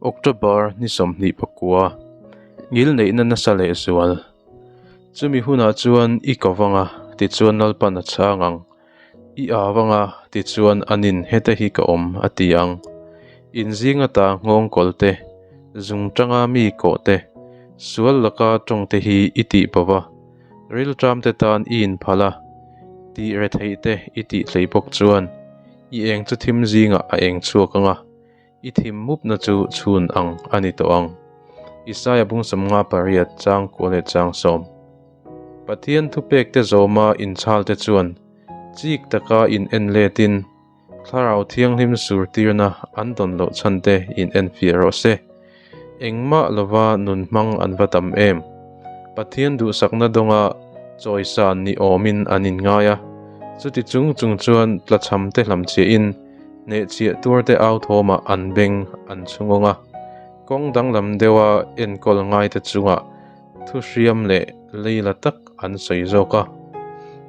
October ni 29, Ngilneihna nasa lehzual. Chumi hunah chuan i ko vang a, tichuan Lalpan a chhang ang. I au vang a, tichuan anin heta hi ka awm a ti ang. In zing ata nghawng kawl te, zung tanga mi kawh te, sual laka tawng te hi i tih bo va, rilṭam te tan i inphal a, tih retheih te i tih hlei bawk chuan i eng chu thim zingah a eng chhuak ang a. I thim mupna chu chhun ang a ni tawh ang. Isaia bung 58 chang kua leh chang sawm. Pathian thupekte zawma inchhalte chuan chik taka in en letin Thlarau Thianghlim surtirna an dawn loh chhante in enfiah rawh se. Engmah lova nun hmang an va tam em? Pathian duhsakna dawnga chawisan ni awmin an inngai a, chuti chung chung chuan tlachhamte hlamchhiahin hnehchhiah tuarte au thawmah an beng an chhungawng a, kawng danglam deuha enkawl ngaite chungah thu hriam leh leila tak an sawi zawk a.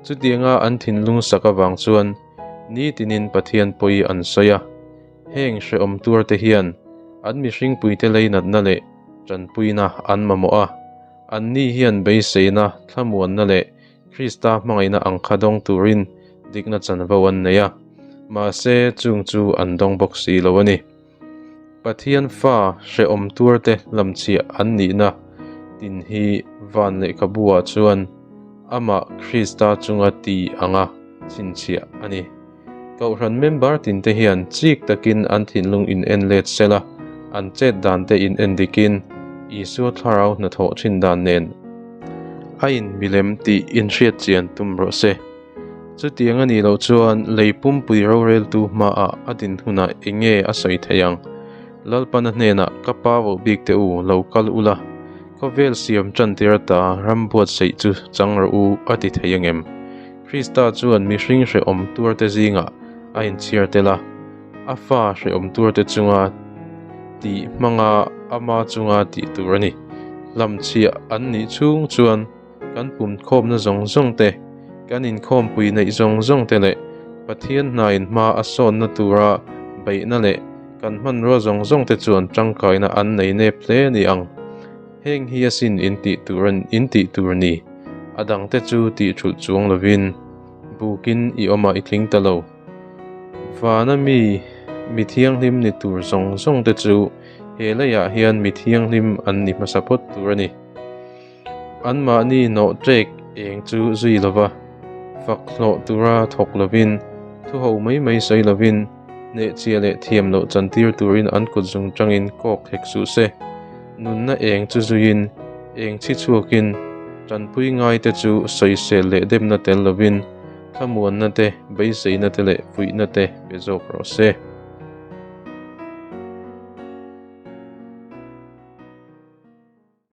Chutianga an thinlung sak avang chuan nitinin Pathian pawi an sawi a. Heng hrehawm tuarte hian an mihringpuite leinatna leh tanpuina an mamawh a, anni hian beiseina, thlamuanna leh Krista hmangaihna ang kha dawng turin dikna chanvo an nei a, mahse chung chu an dawng bawk si lo a ni. Pathian fa hrehawm tuarte lamchhiah an nihna tin hi van lehkhabu-ah chuan amah Krista chunga ti anga chhinchhiah a ni. Kohhran member tinte hian chik takin an thinlung in en let sel a, an chet dan te in en dikin Isua thlarau hnathawh thin dan nen a in milem tih in hriat chian tum rawh se. Chutiang a nih loh chuan lei pumpui roreltu hmaah a din hunah eng nge a sawi theih ang? Lalpana hnenah ka pa voh bik teh u, lo kal ula, khawvel siam tan tir ata ram buatsaih chu chang rawh u a ti thei angem? Krista chuan mihring hrehawm tuarte zingah a inchhiar tel a, a fa hrehawm tuarte chunga tih hmanga ama chunga tih tur a ni. Hlamchhiah an nih chhung chuan kan pumkhawmna zawng zawng te, kan inkhawmpui neih zawng zawng te leh Pathian hnain hma a sawnna tura beihna leh kan hmanrua zawng zawng te chuan tangkaina an nei nep hle a ni ang. Heng hi asin in tih tur in tih tur ni. A dangte chu tih thulh chuang lovin bukin i awmah i tling ta lo. Vana mi mi thianghlim ni tur zawng zawng te chu he leiah hian mi thianghlim an ni hmasa phawt tur a ni. Anmahni nawh ṭek eng chu zui lova, fak hlawh tura thawk lovin, thuho mai mai sawi lovin, Hnehchhia leh thiam loh chantir turin an kut zung tangin kawk hek suh se. Nunna eng chu zuiin, eng chhi chhuakin, tanpui ngaite chu sawisel leh demna tel lovin, thlamuanna te, beiseina te leh fuihna te pe zawk rawh se.